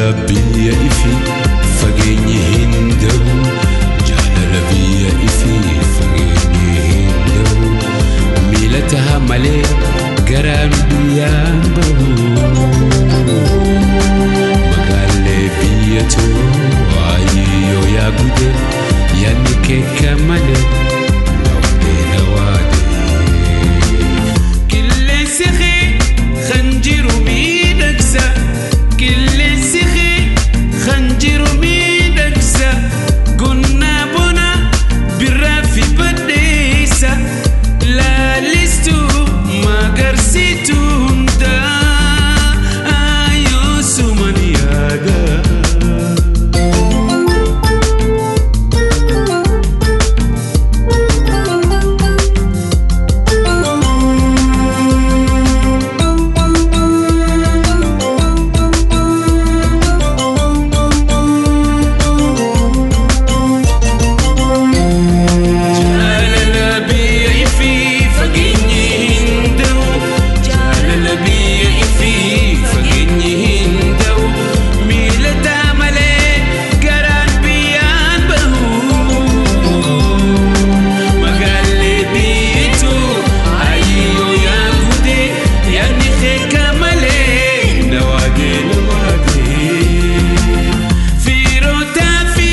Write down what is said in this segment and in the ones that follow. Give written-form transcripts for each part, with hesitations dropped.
Jaalala biyya ifi fageenyi hin da'u, jaalala biyya ifi fageenyi hin da'u, miila taha malee garaan biyyaan bahu. Magaalee biyya too ayyoo yaa gude, yaadni keeka malee nawadee nawaadee. Qilleensi kee kan jiru miidhagsa, qilleensi kee kan jiru miidhagsa, gonnaa bona birraa fi badheessa, laalistuu magarsiituu hundaa yoo suman yaada. Jaalala biyya ifi fageenyi hin da'u, jaalala biyya ifi fageenyi hin da'u, miila ta'a malee garaan biyyaan bahu. Magaalee biyyitu ayyoo yaa gude, yaadni keeka malee nawaadee nawaadee. Firoota fi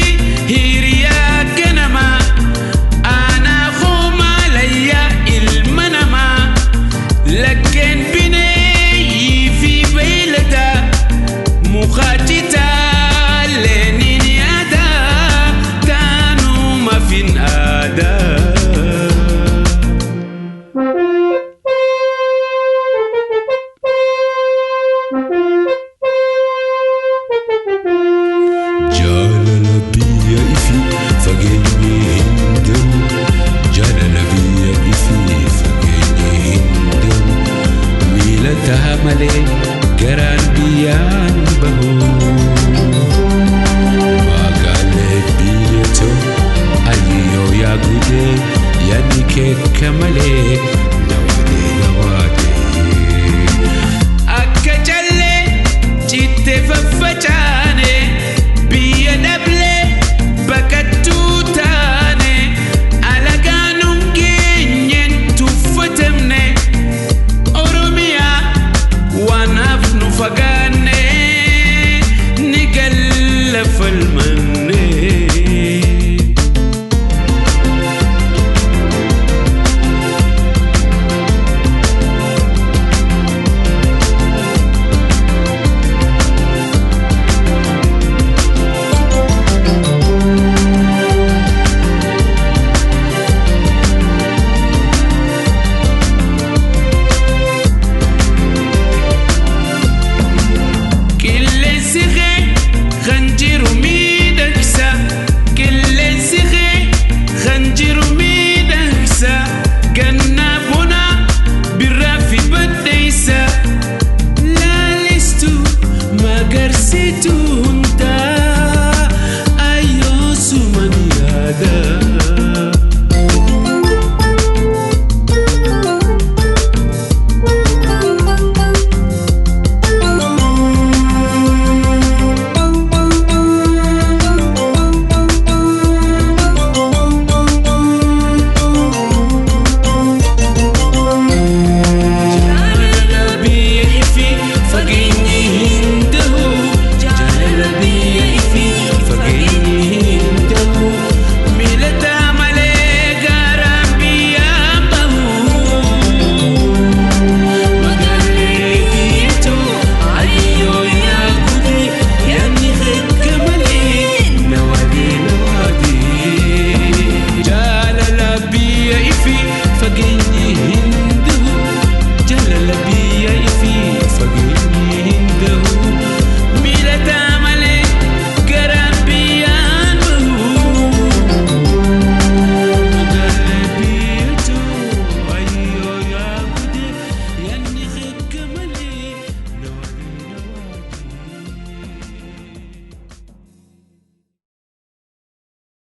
hiriyaa ganamaa, aanaa hoomalayyaa ilma namaa, laggeen bineeyyii fi beeyladaa, muka citaa leeniin yaadaa, taanuma fin aadaa. Jaalala biyya ifi fageenyi hin da'u, jaalala biyya ifi fageenyi hin da'u, miila taha malee garaan biyyaan bahu. Magaalee biyya too ayyoo yaa gudee, yaadni keeka malee